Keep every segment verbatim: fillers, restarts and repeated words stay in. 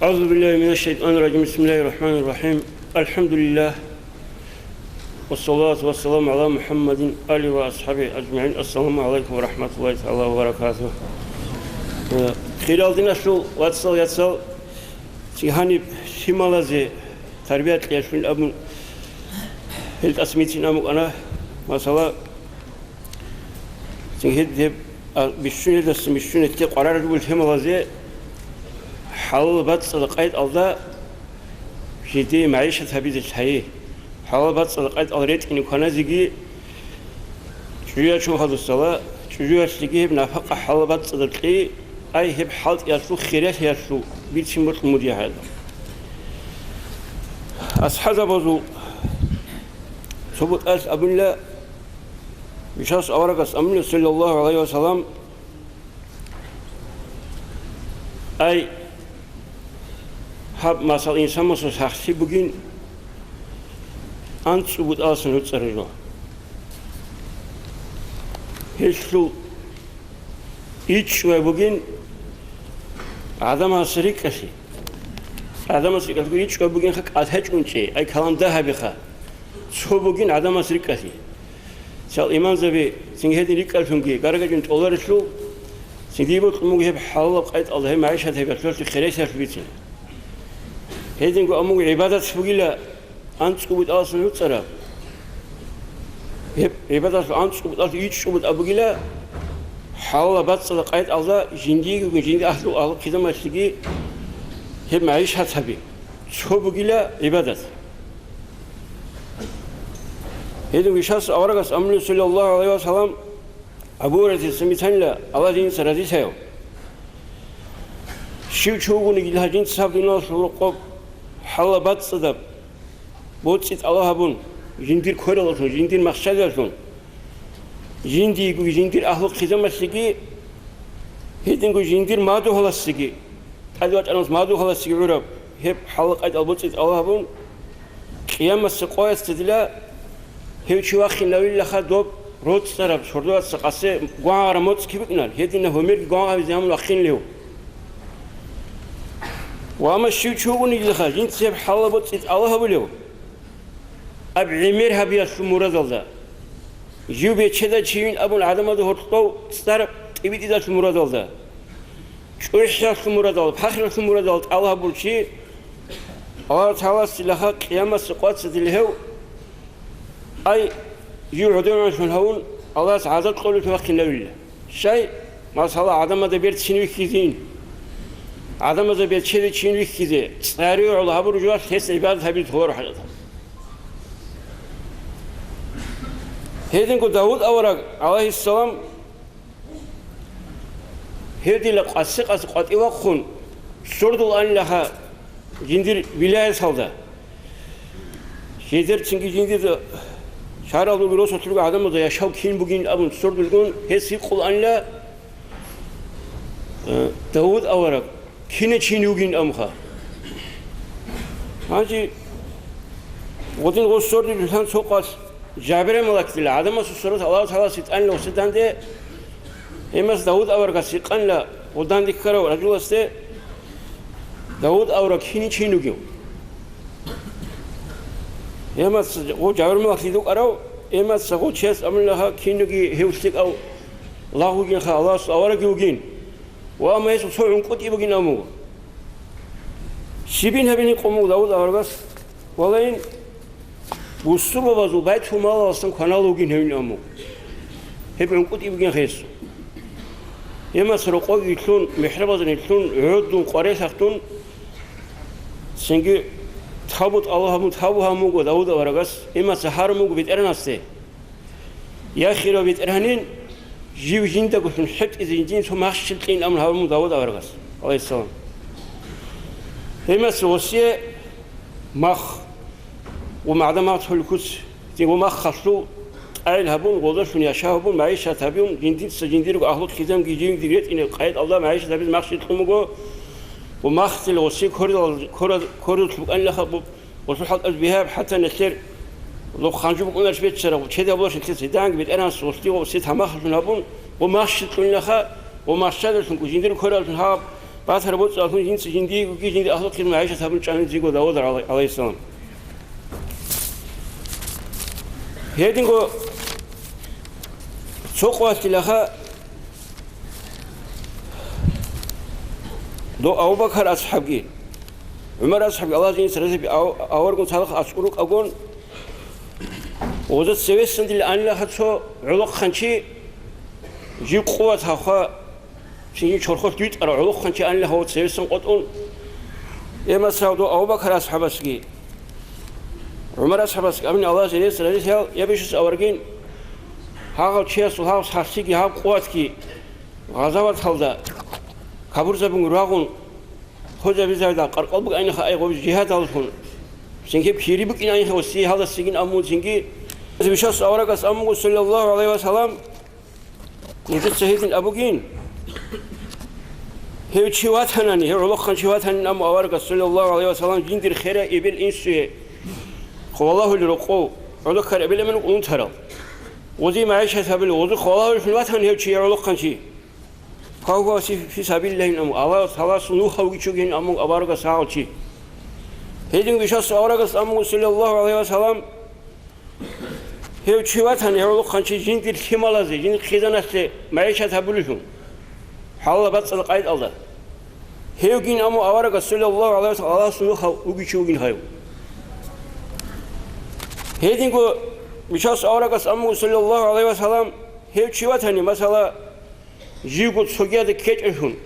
أعوذ بالله من الشيطان الرجيم. بسم الله الرحمن الرحيم. الحمد لله. والصلاة والسلام على محمد آله وأصحابه أجمعين. السلام عليكم ورحمة الله تعالى وبركاته. Э, хирал диналъул вацал, яцал, ци гьаниб лъималазе тарбият кьеялъул абун, гьел тӀасмицин абукӀана, масала, Цин гьеб, гьеб, а, бищунелдаса бищунелъе къварараб буго лъималазе хӀалал бацӀцӀадаб къайдалда жидее магӀишат гьабизе лъай. ХӀалал бацӀцӀадаб къайдал ретӀине кваназеги, чӀужуялъул хадусала, чӀужуялъеги гьеб напакъа хӀалал бацӀцӀадаб кьей, ай гьеб хӀалтӀиялъул хиралъиялъул бицин бокьун бугеб гьадаб. АсхӀабзабазул цо бутӀалъ абунила, Ишас аварагас амрула, саллаллагьу гӀалайгьи ва саллам, ай, гьаб, масал, инсанасул сахлъи бугин анцӀу бутӀаласан гьуцӀараб жо. Гьелъул ичӀчӀуяй бугин гӀадамас рикӀкӀалъе. ГӀадамас рикӀкӀалъе ичӀчӀуяй бугинха кӀалъачӀунчӀей, ай калам дагьабиха. Цо бугин гӀадамас рикӀкӀалъе. Цал имамзаби цинги гьедин рикӀкӀалъунги гаргачӀун тӀоларелъул, цинги бокьун буго гьеб хӀалалаб къайдалда гьеб магӀишат гьеб яхӀлъулъи хересиялъ бицин. Гьединго амуго гӀибадат бугила анцӀу бутӀаласан гьуцӀараб. Гьеб гӀибадат анцӀу бутӀалъ ичӀчӀу бутӀа бугила, хӀалалаб бацӀцӀадаб къайдалда жиндиего жинди ахӀлу-, ахӀлу хъизамалъиги гьеб магӀишат гьаби. Цо бугила гӀибадат. Гьедин вишас аварагас амру, саллаллагьу гӀалайгьи ва саллам, Абу Гьурайратица мицанила, Аллагь жинца разилъаяв. Щив чи вугониги гьал жинца гьаб дуниялалъул рокъоб хӀалалаб бацӀцӀадаб боцӀи тӀалаб гьабун, жиндир квералъун, жиндир махщалиялъун, жиндиего жиндир ахӀлу хъизамалъиги, гьединго жиндир мадугьаласеги, тӀаде вачӀанас мадугьаласеги гӀураб гьеб хӀалал къайдал боцӀи тӀалаб гьабун, Къиямасеб къоясда дила гьев чи вахинавилаха доб роцӀцӀараб сордояца къасе гвангъараб моцӀ кибикӀнал, гьединаб гьумерги гвангъабизе гьамун вахинлев. Ва амма щив чи вугониги лаха, жинца гьеб хӀалал боцӀи тӀалаб гьабулев, аб гӀемер гьабиялъул мурадалда. Жив бечедай чийин абун гӀадамазда гьоркьов цӀар тӀибитӀизалъул мурадалда. ЧӀухӀиялъул мурадал, пахралъул мурадал тӀалаб гьабурчи, Аллагь ТагӀаласде лаха къиямасеб къоясда дила гьев, ай, жив гӀодовегӀанлъун гьавун, Аллагьас гӀазаб кьолевлъун вахинавила. Щай, масала, гӀадамазда берцин вихьизин, гӀадамазда берчеде чин вихьизе, цӀари гӀоло гьабураб жоялъ гьес гӀибадат гьабизе толаро хӀакъикъат. Гьединго Давуд авараг, гӀалайгьиссалам, Гьев дила къаси-къаси къватӀив вахъун, сордулаанилаха жиндир вилаяталда. Жидерцинги жиндир шагьаралда руго, росулъ руго гӀадамазда яшав кин бугин абун сордулгун, гьес гьикъулаанила, э, Давуд авараг кина чин вугин абунха. Гьанже гъодин гъос сордулилан цо къалъ Жабраил малаикзила гӀадамасул сурат Аллагьу ТагӀаласе тӀанила гъосие данде, гьемас Давуд аварагас гьикъанила гъоданде ккарав ражуласде, Давуд авараг кин чин вугев. Гьемас гъо Жабраил малаик лъидукӀарав, гьемас гъо чияс амрулаха кин вуги гьев лъикӀав лагъ вугинха, Аллагьасул аварагги вугин. Ва амма гьесул цо гӀункӀутӀи бугин абун буго. Щибин гьабин гьикъун буго Давуд аварагас, валаин, бусурбабазул байтулмалаласан кванал вугин гьевин абун буго. Гьеб гӀункӀутӀи бугин гьесул. Гьемас рокъоги лъун, михӀрабазани лъун, гӀодун, къварилъахъдун, цинги тавбу тӀалаб гьабун, тавбу гьабун буго Давуд аварагас, гьемас гьарун буго БетӀергьанасде. Я хирав БетӀергьанин, жив жиндаго лъун хӀетӀизе жиндин цо махщел кьейин абун гьабун Давуд аварагас, гӀалайгьиссалам. Гьемас гъосие мах ва магӀдан мах толел куц, ва махалъул тӀагӀел гьабун, гъолдалъун яшав гьабун, магӀишат гьабун, жиндица жиндирго агьлу хъизамги жиндир ретӀине къайд Аллагь магӀишат гьабизе махщел кьун буго, ва махтил гъосие коридал-, кора-, коридалъ букӀанилаха бу-, Гъосул хӀалтӀаз бигьаб, хӀатта нилъер лохъанжу букӀунарищ беццараб, чедаб болаш нилъеца гьединги БетӀергьанас гъосие гъосие тамахалъун гьабун, гъо махщел кьунилаха, гъо махщалалъун, жиндир квералъун гьаб, Батар боцӀалъун жинца жиндиего жинди ахлу хъизан гӀайшат гьабун чӀанин зиго Давуд гӀалай-, гӀалайгьиссалам. Гьединго цо къоялъилаха до Абу Бакар асхӀабги, ГӀумар асхӀабги, Аллагь жинца разиби, ав-, аварагун цадахъ аскӀор рукӀагун, гъоза цевесан дила анилаха цо гӀолохъанчи, жив къуват гьахва, цинги чорхолъ витӀарав гӀолохъанчи анилаха цевесан къотӀун, гьеб маса до Абу Бакар асхӀабасги, ГӀумар асхӀабасги абуни, Аллагь жинца разилъаял, я бищас аварагин, гьагъав чиясул гьав сахлъиги гьаб къуватги гъазаваталда кабурзабун рагъун, хвезабизавидал къаркъал букӀайнаха айгъуби жигьадаллъун, цинги кири букӀинайха ва сигьаласигин аммуцинги. Бищас аварагас аммуго, саллаллагьу гӀалайгьи ва саллам, нужеца гьедин абугин, гьев чи ватанани, гьев гӀолохъан чи ватанин амму аварагас, саллаллагьу гӀалайгьи ва саллам, жиндир хера эбел инсуе хъвалагьулел рокъов, гӀолохъар эбел-эмен унтарал. Гъози магӀишат гьабил, гъози хъвалагьулелъун ватан гьев чи, гӀолохъан чи. Фагьува фи, фи сабилиллагьин аму, Аллагь Тагьаласул нуха вугичӀогин амун аварагас гьав чи. Гьедин вишас аварагас амуго, саллаллагьу гӀалайгьи ва саллам, гьев чи ватани, гьев гӀолохъанчи жиндир лъималазе, жиндир хъизаналъе магӀишат гьабулелъул, хӀалала бацӀцӀадаб къайдалда. Гьевгин аму аварагас, саллаллагьу гӀалайгьи ва саллам, Аллагьасул нуха вугичӀогин гьав. Гьединго вишас аварагас амуго, саллаллагьу гӀалайгьи ва саллам, гьев чи ватани, масала, живго цогиязда ккечӀелъун,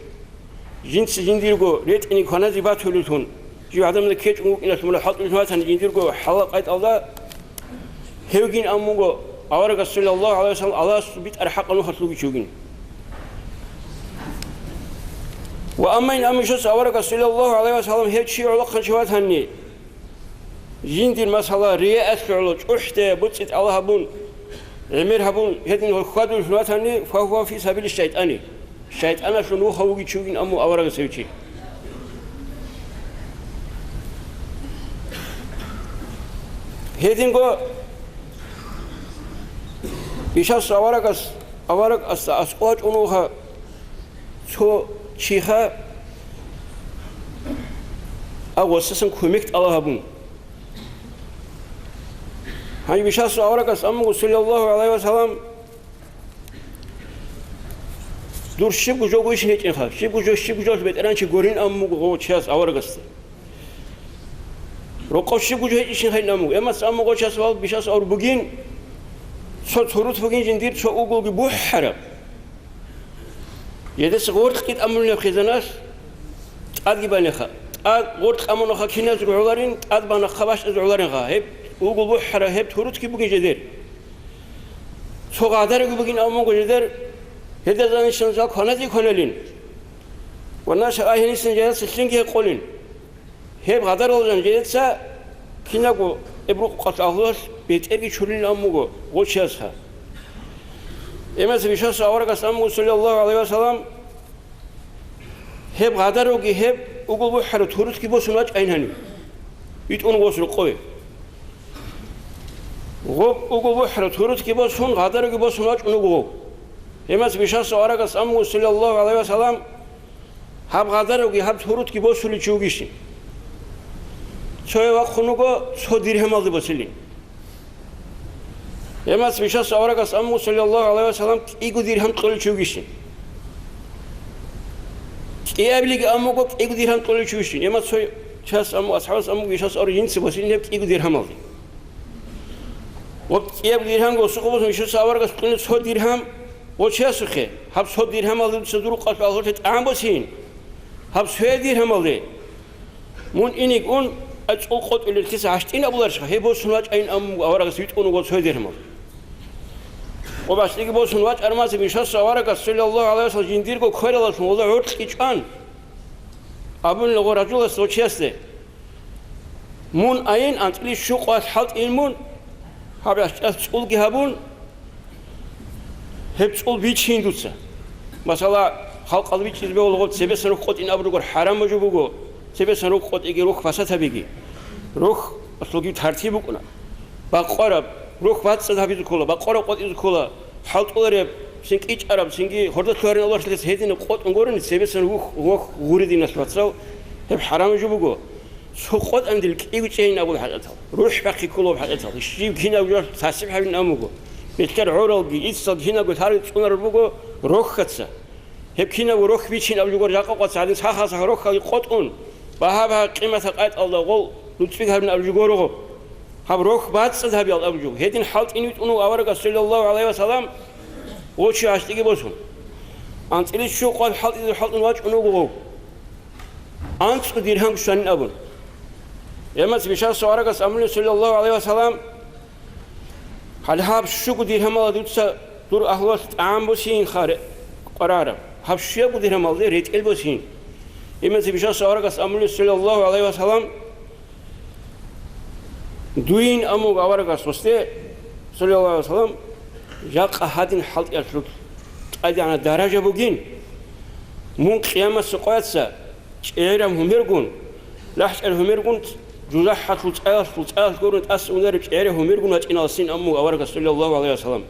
жинца жиндирго ретӀине кваназе батулелъун, жив гӀадамазда ккечӀун вукӀиналъ муна хӀалтӀулелъун ватани, жиндирго хӀалал къайдалда, гьевгин амуго аварагас, саллаллагьу гӀалайгьи ва саллам, Аллагьасул битӀараб хӀакъалъулъ вугичӀогин. Ва амма ин амишас аварагас, саллаллагьу гӀалайгьи ва саллам, гьев чи гӀолохъанчи ватани, жиндир, масала, рияалъе гӀоло чӀухӀде буцӀцӀи тӀала гьабун, гӀемер гьабун, гьедин хьвадулелъун ватани, фагьува фи сабили шайтӀани. ШайтӀаналъул нуха вугичӀогин аму аварагас гьев чи. Гьединго вишас аварагас, аварагасда аскӀов вачӀун вуха цо чиха, а гъосасан кумек тӀала гьабун. Гьаниб вишасул аварагас амуго, саллаллагьу гӀалайгьи ва саллам, дур щибго жого иш гьечӀинха, щибго жо, щибго жо бетӀеранчи гурин амуго гъо чияс аварагасда. Рокъов щибго жо гьечӀищин хайин амуго. Эмас амуго чияс вал вишас авар бугин, цо турут бугин жиндир, цо угулги бухӀараб. Жедеса гъоркьги тӀамулеб хъизаналъ, тӀадги банеха. ТӀад гъоркь амунаха киназего гӀоларин, тӀад банахъа бащдазего гӀоларинха. Гьеб угул бухӀара, гьеб турутги бугин жедер. Цо гъадараги бугин амуго жедер, гьедазанищан жал кваназе кваналин. Ва наша агьинисан жаяса лъинги гьекъолин. Гьеб гъадарал жан жеца кинабго эбрукъукъалъ агьлуялъ бетӀерги чурилин амуго гъочиясха. Эмас вишаса аварагас амуго, саллаллагьу гӀалайгьи ва саллам, гьеб гъадаравги гьеб угул бухӀарав турутги босун вачӀайин гьанив. ВитӀун гъос рокъове. Гъоб угул бухӀарав турутги босун, гъадаравги босун вачӀун вуго гъов. Эмас вишаса аварагас амуго, саллаллагьу гӀалайгьи ва саллам, гьаб гъадаравги гьаб турутги босулев чи вугищин? Цое вахъун вуго цо диргьамалде босилин. Гьемас вишас аварагас амму, саллаллагьу гӀалайгьи ва саллам, кӀиго диргьам кьолев чи вугищин? КӀиабилеги аммуго кӀиго диргьам кьолев чи вугищин? Гьемас цо час амму, асхӀабас амму, вишас авараг жинца босилин гьеб кӀиго диргьамалде. Ва кӀияб диргьамго сухъ босун вишаса аварагас кьунеб цо диргьам гъочиясухъе, гьаб цо диргьамалде дуца дур рукъалъ алхӀулъе тӀагӀан босин. Гьаб цояб диргьамалде. Мун иниг ун, а цӀул къотӀулел киса гьащтӀин абуларищха, гьеб босун вачӀайин амму аварагас витӀун вуго цояб диргьамал. Ва бащдиги босун вачӀармазе вишаса аварагас, саллаллагьу гӀалайгьи ва саллам, жиндирго квералалъун вала гӀоркьи чӀван, абунила гъо ражулас гъочиясде: «Мун айин, анцӀила щукъалъ хӀалтӀийин мун, гьаб яхӀчӀалъ цӀулги гьабун, гьеб цӀул бичейин дуца». Масала, халкъалда бичӀчӀизе бегьулаго, цебесан рухӀ къотӀин абургур хӀарам жо буго, цебесан рухӀ къотӀиги рухӀ фасад гьабиги. РухӀалъулги тартиб букӀуна. Бакъвараб рухӀ бацӀцӀад гьабизе ккола, бакъвараб къотӀизе ккола, хӀалтӀулареб Цин кӀичӀараб, цинги гьорда лъугьарин авлахълъи гьединаб къотӀун гурони, цебесан вух, вух гури, диналъ вацал, гьеб хӀарам жо буго. Цо къотӀандил кӀиго чӀейин абул хӀакъатал. РухӀ бахъи кколаб хӀакъатал. Щив кинаб жо тасиб гьабин абун буго. Нилъер гӀоралги, иццалги кинабго лъарги цӀунараб буго рохьаца. Гьеб кинабго рохь бичин абулеб гуро, жакъа къвац гьадин сахал-сахал рохьалги къотӀун, багьа-багьа къиматал къайтӀалда гъол нуцӀбиг гьарун абулеб гуро гъоб. Гьаб рохь бацӀцӀад гьабиялда абулеб жо. Гьедин хӀалтӀи витӀун вуго аварагас, саллаллагьу гӀалайгьи вассалам, гъов чи гьащтӀиги босун. АнцӀила щуго къват хӀалтӀизаб хӀалтӀун вачӀун вуго гъов. АнцӀго диргьам щванин абун. Гьебмацин бищасул аварагас абулеб, саллаллагьу гӀалайгьи вассалам, гьале гьаб щуго диргьамалда дуца дур агьлуялъ тӀагӀам босиин хъварараб. Гьаб щуябго диргьамалда ретӀел босиин. Гьебмацин бищасул аварагас абулеб, саллаллагьу гӀалайгьи вассалам, дуйин абун вуго аварагас гъосде, саллаллагьу гӀалайгьи вассалам, жакъа гьадин хӀалтӀиялъул тӀадегӀанаб даража бугин, мун къиямасеб къояца чӀегӀераб гьумергун, лахӀчӀараб гьумергун, жужахӀалъул цӀаялъул цӀаялъ гурони тӀаса унареб чӀегӀераб гьумергун вачӀиналдасин абун вуго аварагас, саллаллагьу гӀалайгьи вассалам.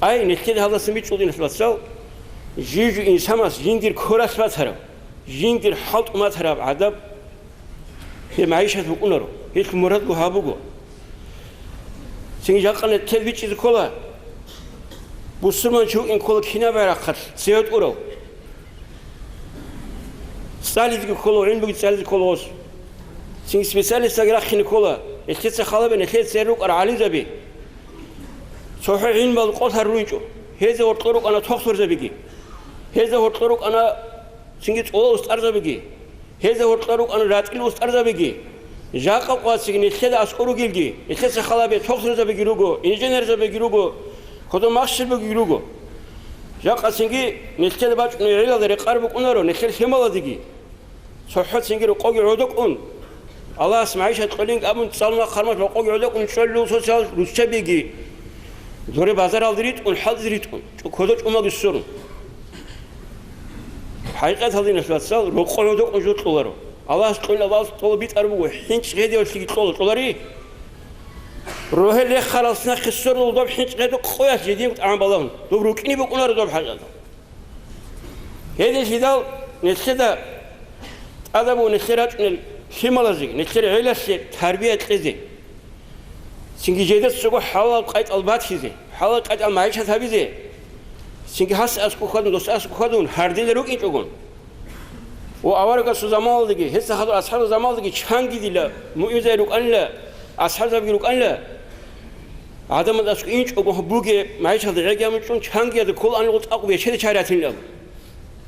Ай, нилъеда гьалдасан бичӀчӀулин, диналъ вацал, жив-жив инсанас жиндир квералъ батараб, жиндир хӀалтӀун батараб гӀадаб гьеб магӀишат букӀунаро, гьелъул мурадго гьаб буго. Цинги жакъа нилъеда бичӀчӀизе ккола, бусурманчи вукӀине ккола кинаб гӀарахъалъ цеве тӀурав. ЦӀализеги ккола, гӀилмуги цӀализе ккола гъос. Цинги специалисталги рахъине ккола, нилъеца хал гьабе, нилъее цере рукӀарал гӀалимзаби. ЦохӀо гӀилмуялда къо лъарулинчӀо, гьезда гьоркьор рукӀана тохтурзабиги. Гьезда гьоркьор рукӀана цинги цӀоло устӀарзабиги. Гьезда гьоркьор рукӀана ратӀил устӀарзабиги. Жакъа къвацаги нилъеда аскӀор ругелги, нилъеца хал гьабе, тохтурзабиги руго, инженерзабиги руго, кодоб махщел бугеги руго. Жакъа цинги нилъеда бачӀунеб гӀелалда рекъараб букӀунаро нилъер лъималазеги. ЦохӀо цинги рокъоги гӀодокӀун, Аллагьас магӀишат кьолин абун, цӀалуна хъармат рокъоги гӀодокӀун чӀолел социал руччабиги, доре базаралде ритӀун, хӀалтӀизе ритӀун, чӀу-, кодо чӀумалги ссорун. ХӀакъикъаталда, диналъ вацал, рокъо гӀодокӀун жо кьоларо. Аллагьас кьолин абаз кьола битӀараб буго, хӀинчӀ гьедиялъеги кьола, кьолари. Рогьел рехаралдаса нахъе ссорулел доб хӀинчӀ гьедукъ къоялъ жидее тӀагӀам балагьун, доб рукӀине букӀунаро доб хӀакъикъатал. Гьединлъидал нилъеда тӀадаб буго нилъер рачӀунел лъималазеги, нилъер гӀелалъе тарбия кьезе. Цинги жидецаго хӀалалаб къайтӀал батизе, хӀалалаб къайтӀал магӀишат гьабизе. Цинги гьас аскӀов хьвадун, дос аскӀов хьвадун, гьардила рукӀинчӀогон. Ва аварагасул заманалдаги, гьесда хадур асхӀабзабазул заманалдаги чанги дила муъминзаби рукӀанила, асхӀабзабиги рукӀанила, гӀадамаз аскӀов инчӀого бугеб, магӀишаталда гӀегги гьабун чӀун, чангиязда кколаанилгъун цӀакъ бечеде чагӀи ратинилан.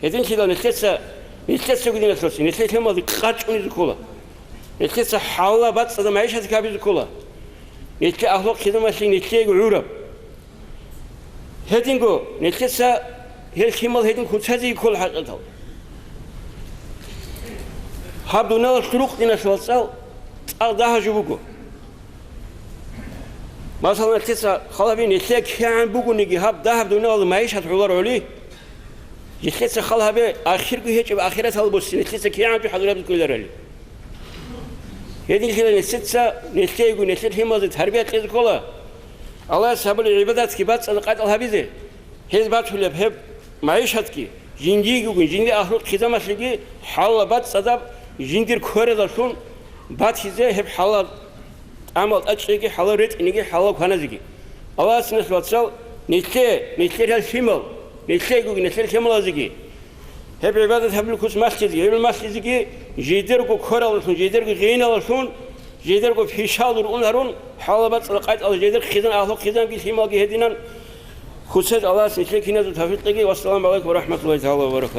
Гьединлъидал нилъеца, нилъецаго, диналъ вацал, нилъер лъималазде къарчӀунезе ккола. Нилъеца хӀалалаб бацӀцӀадаб магӀишатги гьабизе ккола. Нилъер ахлакъ-хъизамалъе нилъеего гӀураб. Гьединго, нилъеца гьел лъимал гьедин куцазеги ккола хӀакъикъатал. Гьаб дуниялалъул рукъ, диналъ вацал, цӀакъ дагьаб жо буго. Масала, нилъеца хал гьабе, нилъее кигӀан бугониги гьаб дагьаб дуниялалда магӀишат гӀолароли, нилъеца хал гьабе, ахирго гьечӀеб ахираталда босе нилъеца кигӀан жо хӀадур гьабизе кколарали. Гьединлъидал нилъеца, нилъеего, нилъер лъималазде тарбия кьезе ккола. Аллагьас гьабулеб гӀибадатги бацӀцӀадаб къайтӀал гьабизе. Гьез батулеб гьеб магӀишатги, жиндиего, жиндир ахлу-хъизамалъеги хӀалалаб бацӀцӀадаб, жиндир квералдалъун батизе гьеб хӀалалаб тӀамал тӀачӀиги, хӀалалаб ретӀиниги, хӀалалаб кваназеги. Аллагьас, диналъ вацал, нилъее, нилъер гьел лъимал, нилъеего, нилъер лъималазеги гьеб гӀибадат гьабулеб куц малъизеги, гьеб малъизеги жидерго квералдалъун, жидерго гъиналдалъун, жидерго пишал рун гьарун, хӀалалаб бацӀцӀадаб къайтӀал жидер хъизан, ахлу-хъизанги лъималги гьединан куцазе Аллагьас нилъее киназул тавфикъ кьеги. Вассаламу гӀалайкум ва рахӀматуллагьи тагӀала ва баракатугьу.